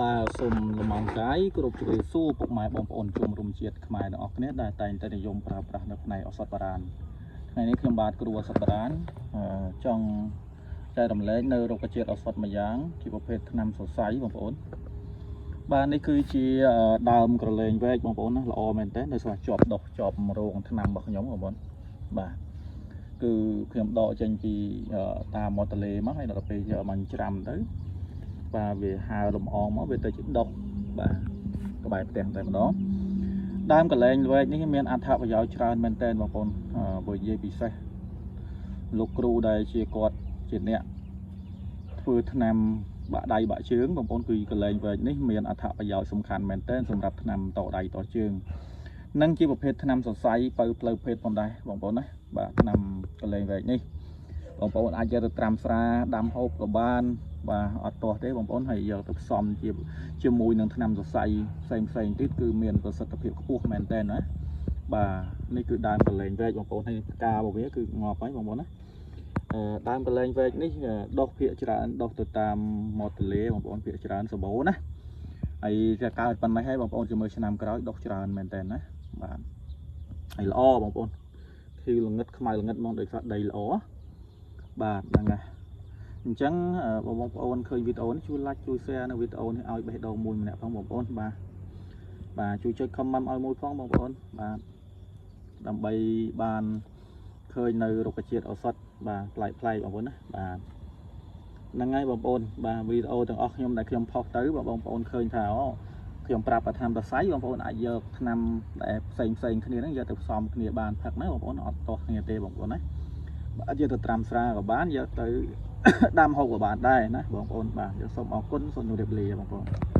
បាទសូមលំអរកាយគ្រប់ជម្រាបសួរពុកម៉ែបងប្អូនជនរួមជាតិខ្មែរទាំងអស់គ្នាដែលតែងតែនិយមប្រើប្រាស់នៅផ្នែកឱសថបុរាណថ្ងៃនេះខ្ញុំបាទគ្រូឱសថបុរាណអឺចង់ចែករំលែកនៅរុក្ខជាតិឱសថមួយយ៉ាងជាប្រភេទថ្នាំសរសៃបងប្អូនបាទនេះគឺជាដើមក្រលែងវែកបងប្អូនណាល្អមែនតើនៅស្វាជាប់ដុះជាប់រោងថ្នាំរបស់ខ្ញុំបងប្អូនបាទគឺខ្ញុំដកចេញពីតាមមាត់ទន្លេមកហើយដល់ពេលយកមកច្រាំទៅ បាទវាហើលំអងមកវាទៅជាដុះបាទក្បែរផ្ទះតែម្ដងដើមកលែងវែកនេះមានអត្ថប្រយោជន៍ច្រើនមែនទែនបងប្អូនបើនិយាយពិសេសលោកគ្រូដែលជាគាត់ជាអ្នកធ្វើថ្នាំបាក់ដៃបាក់ជើងបងប្អូនគឺកលែងវែកនេះមានអត្ថប្រយោជន៍សំខាន់មែនទែនសម្រាប់ថ្នាំតដៃតជើងនិងជាប្រភេទថ្នាំសរសៃបើផ្លូវភេទផងដែរបងប្អូនណាបាទថ្នាំកលែងវែកនេះបងប្អូនអាចយកទៅត្រាំស្រាដាំហូបក៏បាន បាទអត់ទាស់ទេបងប្អូនហើយយកទៅផ្សំជាជាមួយនឹងថ្នាំសរសៃផ្សេងផ្សេងទៀតគឺមានប្រសិទ្ធភាពខ្ពស់មែនតើណាបាទនេះគឺដើមកលែងវែកបងប្អូនហើយផ្ការបស់វាគឺងាប់ហើយបងប្អូនណាអឺដើមកលែងវែកនេះដុះភាកច្រើនដុះទៅតាមមាត់ទន្លេបងប្អូនភាកច្រើនសម្បូរណាហើយតែកើតប៉ុណ្ណេះហើយបងប្អូនជាមួយឆ្នាំក្រោយដុះច្រើនមែនតើណាបាទហើយល្អបងប្អូនធីវល្ងិតខ្មៅល្ងិតហ្មងដោយសារដីល្អបាទហ្នឹងហើយ អញ្ចឹងបងប្អូនឃើញវីដេអូនេះជួយ like ជួយ share នៅវីដេអូនេះឲ្យបេះដូងមួយម្នាក់ផងបងប្អូនបាទបាទជួយចុច comment ឲ្យមួយផងបងប្អូនបាទដើម្បីបានឃើញនៅរុក្ខជាតិឱសថបាទប្លែកប្លែកបងប្អូនណាបាទហ្នឹងហើយបងប្អូនបាទវីដេអូទាំងអស់ខ្ញុំដែលខ្ញុំផុសទៅបងប្អូនឃើញថាអូខ្ញុំប្រាប់ថាថ្នាំសរសៃបងប្អូនអាចយកថ្នាំដែលផ្សេងផ្សេងគ្នាហ្នឹងយកទៅផ្សំគ្នាបានផឹកណាបងប្អូនអត់ទាស់គ្នាទេបងប្អូនណាបាទយកទៅត្រាំស្រាក៏បានយកទៅ ដាំហូបក៏បានដែរណាបងប្អូនបាទយើងសូមអរគុណសូមជម្រាបលាបងប្អូន។